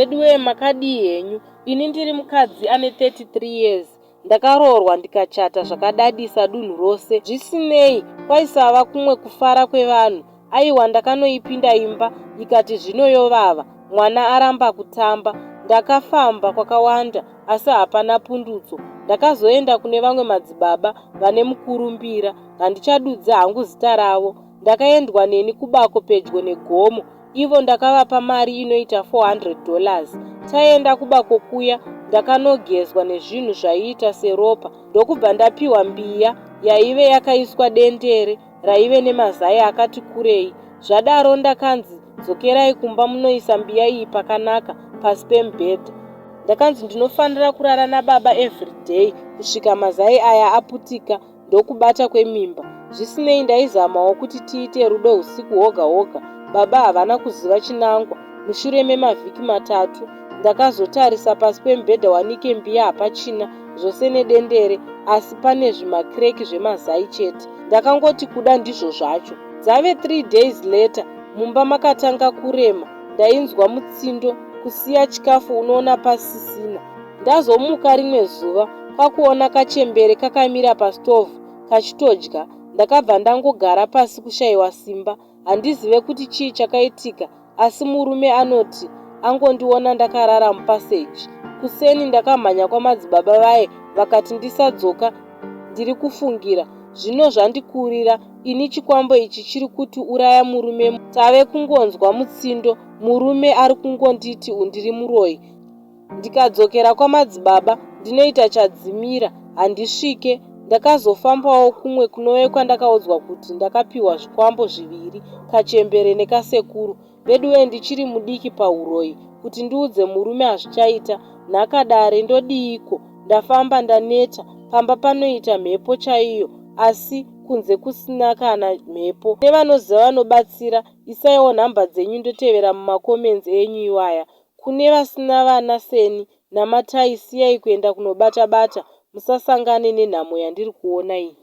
Veduwee makadii henyu? Ini ndiri mukadzi ane 33 years. Ndakaroorwa ndikachata zvakadadisa dunhu rose. Zvisinei, kwaisava kumwe kufara kwevanhu. Aiwa ndakanoipinda imba ikati zvino yovava, mwana aramba kutamba. Ndakafamba kwakawanda asi hapana pundutso. Ndakazoenda kune vamwe madzibaba vane mukurumbira, handichadudzi hangu zita ravo. Ndakaendwa neni kubako pedyo negomo ivo ndakavapa mari inoita 400 dollars. Taenda kubako kuya ndakanogezwa nezvinhu zvaiita seropa ndokubva ndapiwa mbiya yaive yakaiswa dendere raive nemazai akati kurei. Zvadaro ndakanzi dzokerai kumba munoisa mbiya iyi pakanaka pasi pemubhedha. Ndakanzi ndinofanira kurara nababa everyday kusvika mazai aya aputika ndokubata kwemimba. Zvisinei ndaizamawo kuti tiite rudo husiku hwoga hwoga. Baba havana kuziva chinangwa. Mushure memavhiki matatu ndakazotarisa pasi pemubhedha wanike mbiya hapachina zvose nedendere asi pane zvimakireki zvemazai chete. Ndakangoti kuda ndizvo zvacho. Dzave 3 days later mumba makatanga kurema ndainzwa mutsindo kusiya chikafu unoona pasisina. Ndazomuka rimwe zuva kwakuona kachembere kakamira pastove kachitodya ndakabva ndangogara pasi kushaiwa simba handizive kuti chii chakaitika asi murume anoti angondiona ndakarara mupassage. Kuseni ndakamhanya kwamadzibaba vaye vakati ndisadzoka ndiri kufungira zvino zvandikurira ini chikwambo ichi chiri kuti uraya murume tave kungonzwa mutsindo murume ari kungonditi ndiri muroyi Ndikadzokera kwamadzibaba ndinoita chadzimira handisvike. Ndakazofambawo kumwe kunove kwandakaudzwa kuti ndakapiwa zvikwambo zviviri, kachembere nekasekuru. Veduwee ndichiri mudiki pahuroyi kuti ndiudze murume hazvichaita. Nhaka dare ndodiiko ndafamba ndaneta pamba panoita mhepo chaiyo asi kunze kusina kana mhepo. Kune vanoziva vanobatsira isaiwo nhamba dzenyu ndotevera mumacomments enyu iwaya. Kune vasina vana seni namatai siyai kuenda kunobata bata musasangane nenhamo yandiri kuona iyi.